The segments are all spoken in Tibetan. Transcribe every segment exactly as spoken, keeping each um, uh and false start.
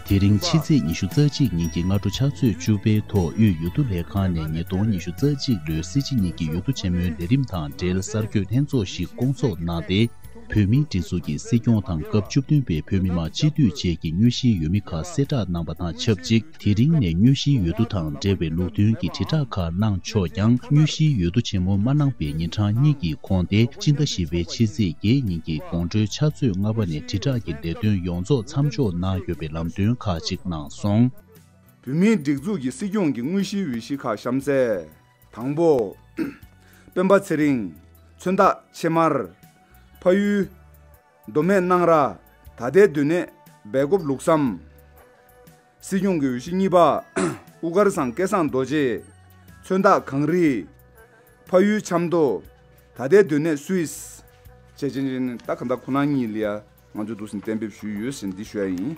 དེ་རིང་ཕྱི་ཚེས་ཉི་ཤུ་རྩ་གཅིག་ཉིན་གྱི་སྔ་དྲོ་ཕྱག་ཚོད་བཅུ་པའི་ཐོག་དབུས་འོས་བསྡུ་ལས་ཁང་ནས་ཉིས་སྟོང་ཉི་ཤུ་རྩ་གཅིག་ལོའི་སྲིད་སྤྱི་གཉིས་ཀྱི་འོས་བསྡུ་ཆེན་མོའི་ལས་རིམ་དང་འབྲེལ་གསར་འགོད་ལྷན་ཚོགས་ཤིག་བསྐོང་ཚོགས་གནང་སྟེ། བོད་མིའི་སྒྲིག་འཛུགས་ཀྱི་སྲིད་སྐྱོང་དང་སྐབས་བཅུ་བདུན་པའི་བོད་མི་མང་སྤྱི་འཐུས་བཅས་ཀྱི་དངོས་གཞིའི་འོས་མི་ཁག་གསལ་བསྒྲགས་གནང་པ་དང་ཆབས་ཅིག་དེ་རིང་ནས་དངོས་གཞིའི་འོས་བསྡུ་དང་འབྲེལ་བའི་ལུགས་མཐུན་གྱི་དྲིལ་བསྒྲགས་ཁག་གནང་ཆོག་ཀྱང་། དངོས་གཞིའི་འོས་བསྡུ་ཆེན་མོ་མ་གནང་པའི་ཉིན་གྲངས་གཉིས་ཀྱི་གོང་སྟེ། སྤྱི་ཟླ་བཞི་པའི་ཕྱི་ཚེས་བརྒྱད་ཉིན་གྱི་དགོང་དྲོའི་ཕྱག་ཚོད་ལྔ་པ་ནས་དྲིལ་བསྒྲགས་ཀྱི་ལས་དོན་ཡོངས་རྫོགས་མཚམས་འཇོག་གནང་ཡོད་པའི་ལམ་སྟོན་ཁག་ཅིག་གནང་སོང་། བོད་མིའི་སྒྲིག་འཛུགས་ཀྱི་སྲིད་སྐྱོང་གི་དངོས་གཞིའི་འོས་གཞི་ཁག་གཤམ་གསལ། དང་པོ། སྤེན་པ་ཚེ་རིང་། མཚོན་རྟགས་ཕྱེ་མར། ཕ་ཡུལ། མདོ་སྨད་སྣང་ར། ད་ལྟའི་སྡོད་གནས་སྦེལ་ཀོབ་ལུགས་བསམ། སྲིད་སྐྱོང་གི་འོས་གཞི་གཉིས་པ། དབུ་དཀར་ཚང་སྐལ་བཟང་རྡོ་རྗེ། མཚོན་རྟགས་གངས་རི། ཕ་ཡུལ་ཆབ་མདོ། ད་ལྟའི་སྡོད་གནས་སུད་སི། བཅས་ཅན་ཅན་ད་ག་འདྲ་ཁོ་ན་གཉིས་ལ་ཡ་ང་ཚོས་འདུག་སེ་གཏན་འབེབས་ཞུས་ཡོད་ཟེར་འདི་ཞུ་ཡ་ཡིན།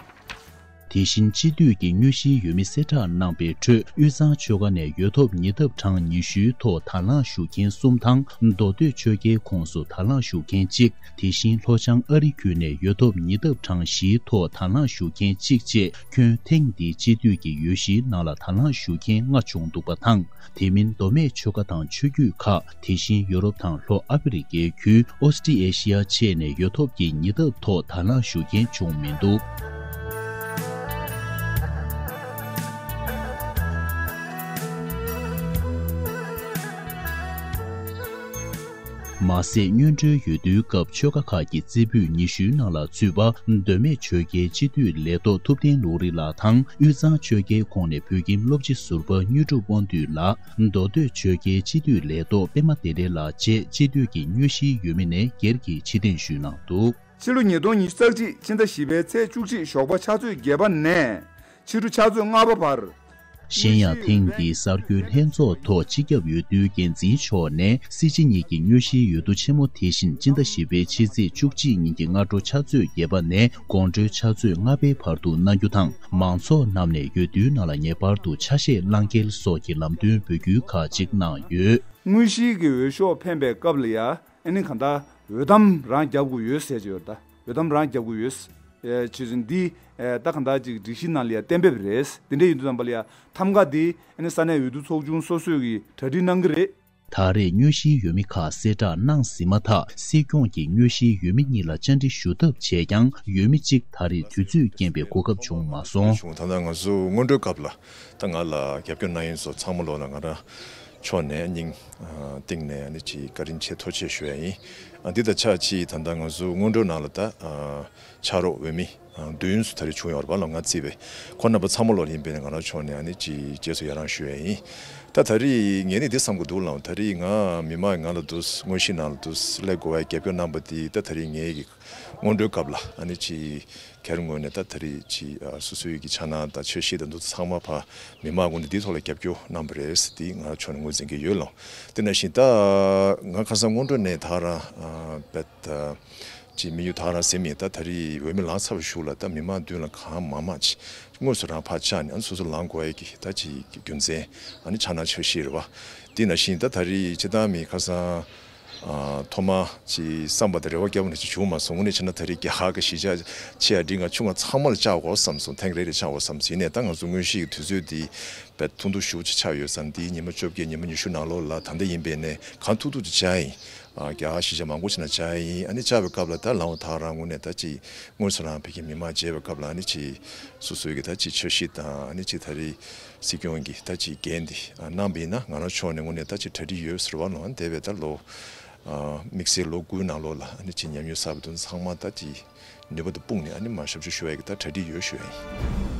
དེ་བཞིན་སྤྱི་འཐུས་ཀྱི་དངོས་གཞིའི་འོས་མི་གསལ་བསྒྲགས་གནང་པའི་ཁྲོད། དབུས་གཙང་ཆོལ་ཁ་ནས་འོས་ཐོབ་ཉེ་འདབས་གྲངས་ཉི་ཤུའི་ཐོག་དང་བླངས་ཞུགས་མཁན་གསུམ་དང་། མདོ་སྟོད་ཆོལ་ཁའི་ཁོངས་སུ་དང་བླངས་ཞུགས་མཁན་གཅིག་དེ་བཞིན་ལྷོ་བྱང་ཨ་རི་ཁུལ་ནས་འོས་ཐོབ་ཉེ་འདབས་གྲངས་བཞིའི་ཐོག་དང་བླངས་ཞུགས་མཁན་གཅིག་བཅས། ཁྱོན་ཐེངས་འདིའི་སྤྱི་འཐུས་ཀྱི་འོས་གཞིའི་ནང་ལ་དང་བླངས་ཞུགས་མཁན་ལྔ་བྱུང་འདུག་པ་དང་། དེ་མིན་མདོ་སྨད་ཆོལ་ཁ་དང་ཆོས་བརྒྱུད་ཁག་དེ་བཞིན་ཡོ་རོབ་དང་ལྷོ་ཨ་ཧྥེ་རི་ཀའི་ཁུལ། ཨོ་སི་ཀྲི་ཨེ་ཤི་ཡ་བཅས་ནས་འོས་ཐོབ་ཀྱི་ཉེ་འདབས་ཐོག་དང་བླངས་ཞུགས་མཁན་བྱུང་མི་འདུག་མ་ཟད། སྔོན་འགྲོའི་འོས་བསྡུའི་སྐབས་ཆོལ་ཁ་ཁག་གི་རྩེ་ཕུད་ཉི་ཤུའི་ནང་ལ་ཚུད་པ། མདོ་སྨད་ཆོལ་ཁའི་སྤྱི་འཐུས་ལས་ཐོག་ཐུབ་བསྟན་ལུང་རིགས་ལགས་དང་། དབུས་གཙང་ཆོལ་ཁའི་ཁོངས་ནས་བོད་ཁྱིམ་སློབ་སྤྱི་ཟུར་པ་དངོས་གྲུབ་དབང་འདུས་ལགས། མདོ་སྟོད་ཆོལ་ཁའི་སྤྱི་འཐུས་ལས་ཐོག་པད་མ་བདེ་ལེགས་ལགས་བཅས་སྤྱི་འཐུས་ཀྱི་དངོས་གཞིའི་འོས་མི་ནས་སྒེར་གྱིས་ཕྱིར་འཐེན་ཞུས་གནང་འདུག་ཕྱི་ལོ་ཉིས་སྟོང་ཉི་ཤུ་རྩ་གཅིག་ཕྱི་ཟླ་བཞི་པའི་ཚེས་བཅུ་གཅིག་ཞོགས་པ་ཕྱག་ཚོད་བརྒྱད་པ་ནས་ཕྱི་དྲོ་ཕྱག་ཚོད་ལྔ་པ་བར། གཞན་ཡང་། ཐེངས་འདིའི་གསར་འགོད་ལྷན་ཚོགས་ཐོག་སྤྱི་ཁྱབ་འོས་བསྡུའི་འགན་འཛིན་མཆོག་ནས། སྲིད་སྤྱི་གཉིས་ཀྱི་དངོས་གཞིའི་འོས་བསྡུ་ཆེན་མོ་དེ་བཞིན་སྤྱི་ཟླ་བཞི་པའི་ཕྱི་ཚེས་བཅུ་གཅིག་ཉིན་གྱི་སྔ་དྲོ་ཕྱག་ཚོད་བརྒྱད་པ་ནས་དགོང་དྲོའི་ཕྱག་ཚོད་ལྔ་པའི་བར་དུ་གནང་རྒྱུ་དང་། མང་ཚོགས་རྣམས་ནས་འོས་བསྡུའི་ནང་ལ་ངེས་པར་དུ་ཆ་ཤས་བླང་གལ་སོགས་ཀྱི་ལམ་སྟོན་འབོད་སྐུལ་ཁག་ཅིག་གནང་ཡོད། དངོས་གཞིའི་གི་འོས་ཤོག་འཕེན་པའི་སྐབས་ལ་ཡ། ཨ་ནི་གང་ལྟར་འོས་ཐམ་རང་རྒྱབ་དགོས་ཡོད་ཟེར་གྱི་ཡོད་ད། འོས་ཐམ་རང་རྒྱབ་དགོས་ཡོད། ཨེ་ཆུ་ཚོད་འདི་ཨེ་ད་གང་ལྟར་ཅིག་སྒྲིག་གཞི་ནང་ལ་ཡ་གཏན་འབེབས་རེད། དེ་འདྲ་ཡིན་དུས་ཙམ་པ་ལ་ཡ་ཐམ་ག་འདི་ཨ་ནི་ས་གནས་འོས་བསྡུ་ཚོགས་ཆུང་སོ་སོས་ཀྱི་གྲ་སྒྲིག་གནང་གི་རེད། ད་རེས་དངོས་གཞིའི་འོས་མི་ཁག་གསལ་བསྒྲགས་གནང་ཟིན་མ་ཐག་སྲིད་སྐྱོང་གི་དངོས་གཞིའི་འོས་མི་གཉིས་ལ་བཅར་འདྲི་ཞུ་ཐབས་བྱས་ཀྱང་། འོས་མི་གཅིག་ད་རེས་དུས་ཚོད་རྐྱེན་པས་གོ་སྐབས་བྱུང་མ་སོང་། ད་ལྟ་ང་ཚོ་སྔོན་འགྲོའི་སྐབས་ལ་ད་ང་ལ་རྒྱབ་སྐྱོར་གནང་མཁན་ཚོ་ཚང་མ་ལོ་ལ་ང་རང་ཕྱོགས་ནས་སྙིང་གཏིང་ནས་ཨ་ནི་ཅིག་བཀའ་དྲིན་ཆེ་ཐུགས་རྗེ་ཆེ་ཞུ་ཡ་ཡིན། འདི་དང་ཆབས་ཅིག་ད་ལྟ་ང་ཚོ་སྔོན་འགྲོའི་ནང་ལ་ད་ཕྱག་རོགས་འོས་མི་བདུན་ཙམ་ད་རེས་བྱུང་ཡོད་རེད་པ། ལོ་ལྔ་བརྩིས་པའི་ཁོང་རྣམ་པ་ཚང་མ་ལོ་ཡིན་པས་ང་རང་ཕྱོགས་ནས་ཨ་ནི་ཅིག་རྗེས་སུ་ཡི་རང་ཞུ་ཡ་ཡིན། ད་ད་རེས་ངས་ནི་འདི་བསམ་གྱི་འདུག་ལགས། ད་རེས་ང་མི་མང་ང་ལ་འདུག་དངོས་གཞི་ནང་ལ་འདུག་སླེབས་དགོས་པའི་རྒྱབ་སྐྱོར་གནང་པ་འདི་ད་ད་རེས་ངའི་གི་སྔོན་འགྲོའི་སྐབས་ལ་ཨ་ནི་ཅིག་སྒེར་ངོས་ནས་ད་ད་རེས་ཅིག་ཨ་སོ་སོའི་གི་འཆར་སྣང་དང་འཆར་གཞི་དང་འདུག་ཚང་མ་ཕ་མི་མང་ངོས་ནས་འདིའི་ཐོག་ལ་རྒྱབ་སྐྱོར་གནང་པ་རེད་ཟེར་འདི་ང་ཕྱོགས་ནས་ངོས་འཛིན་གྱི་ཡོད་ལགས། དེ་ནང་བཞིན་ད་ང་ཁ་སང་སྔོན་འགྲོ་ནས་ད་རང་ཨ་བེད་ཅིག་དམིགས་ཡུལ་ད་རང་ཟིན་མིན་ད་ད་རེས་འོས་མི་ལངས་ཚར་བའི་གཞུག་ལ་ད་མི་མང་མདུན་ལ་གང་མང་མང་ཅིག་དངོས་སུ་རང་ཕར་བཅར་ནས་ཨ་ནི་སོ་སོ་ལངས་དགོས་ཡ་གི་ད་ཅིག་རྒྱུ་མཚན་ཨ་ནི་འཆར་སྣང་འཆར་གཞི་རེད་པ། དེ་ནང་བཞིན་ད་ད་རེས་སྤྱིར་བཏང་མི་ཁ་སང་ཨ་ཐོག་མ་ཅིག་བསམ་པ་དང་རེ་བ་བརྒྱབ་ནས་ཅིག་བྱུང་མ་སོང་། དངོས་གནས་བྱས་ན་ད་རེས་རྒྱ་གར་གྱི་གཞིས་ཆགས་ཆེ་ཡ་འདི་ང་ཆུང་ང་ཚང་མ་ལ་བཅར་དགོས་བསམ་སོང་། ཐེངས་རེ་རེ་བཅར་དགོས་བསམ་སོང་། ཡིན་ནའི་ད་ང་ཚོ་དངོས་གཞི་གི་དུས་ཚོད་འདི་བེད་ཐུང་ཐུང་ཞེ་པོ་ཅིག་ཆགས་ཡོད་ཙང་འདིའི་ཉི་མ་བཅོ་བརྒྱད་ཉི་མ་ཉི་ཤུ་ནང་ལོགས་ལ་ད་ལྟ་ཡིན་པས་ནས་གང་ཐུབ་ཐུབ་ཅིག་བཅར་ཡིན། ཨ་རྒྱ་གར་གཞིས་ཆགས་མང་པོ་ཅིག་ནང་བཅར་ཡིན། ཨ་ནི་བཅར་བའི་སྐབས་ལ་ད་ལམ་བར་ད་རང་ངོས་ནས་ད་ཅིག་དངོས་སུ་རང་ཕ་གི་མི་མང་མཇལ་བའི་སྐབས་ལ་ཨ་ནི་ཅིག་སོ་སོའི་གི་ད་ཅིག་འཆར་གཞི་དང་ཨ་ནི་ཅིག་ད་རེས་སྲིད་སྐྱོང་གི་ད་ཅིག་འགན་འདི་ཨ་གནང་བ་ཡིན་ན་ང་རང་ཕྱོགས་ནས་དངོས་གནས་ད་ཅིག་གྲ་སྒྲིག་ཡོད་ཟེར་བ་ལོ། འདས་པའི་ད་ལོ་ཨ་དམིགས་བསལ་ལོ་དགུའི་ནང་ལོགས་ལ་ཨ་ནི་ཅིག་ཉམས་མྱོང་བསགས་པའི་དོན་ཚང་མ་ད་ཅིག་ནུས་པ་དང་སྤུངས་ནས་ཨ་ནི་མར་ཞབས་ཞུ་ཞུ་བའི་གི་ད་གྲ་སྒྲིག་ཡོད་ཞུ་བ་ཡིན།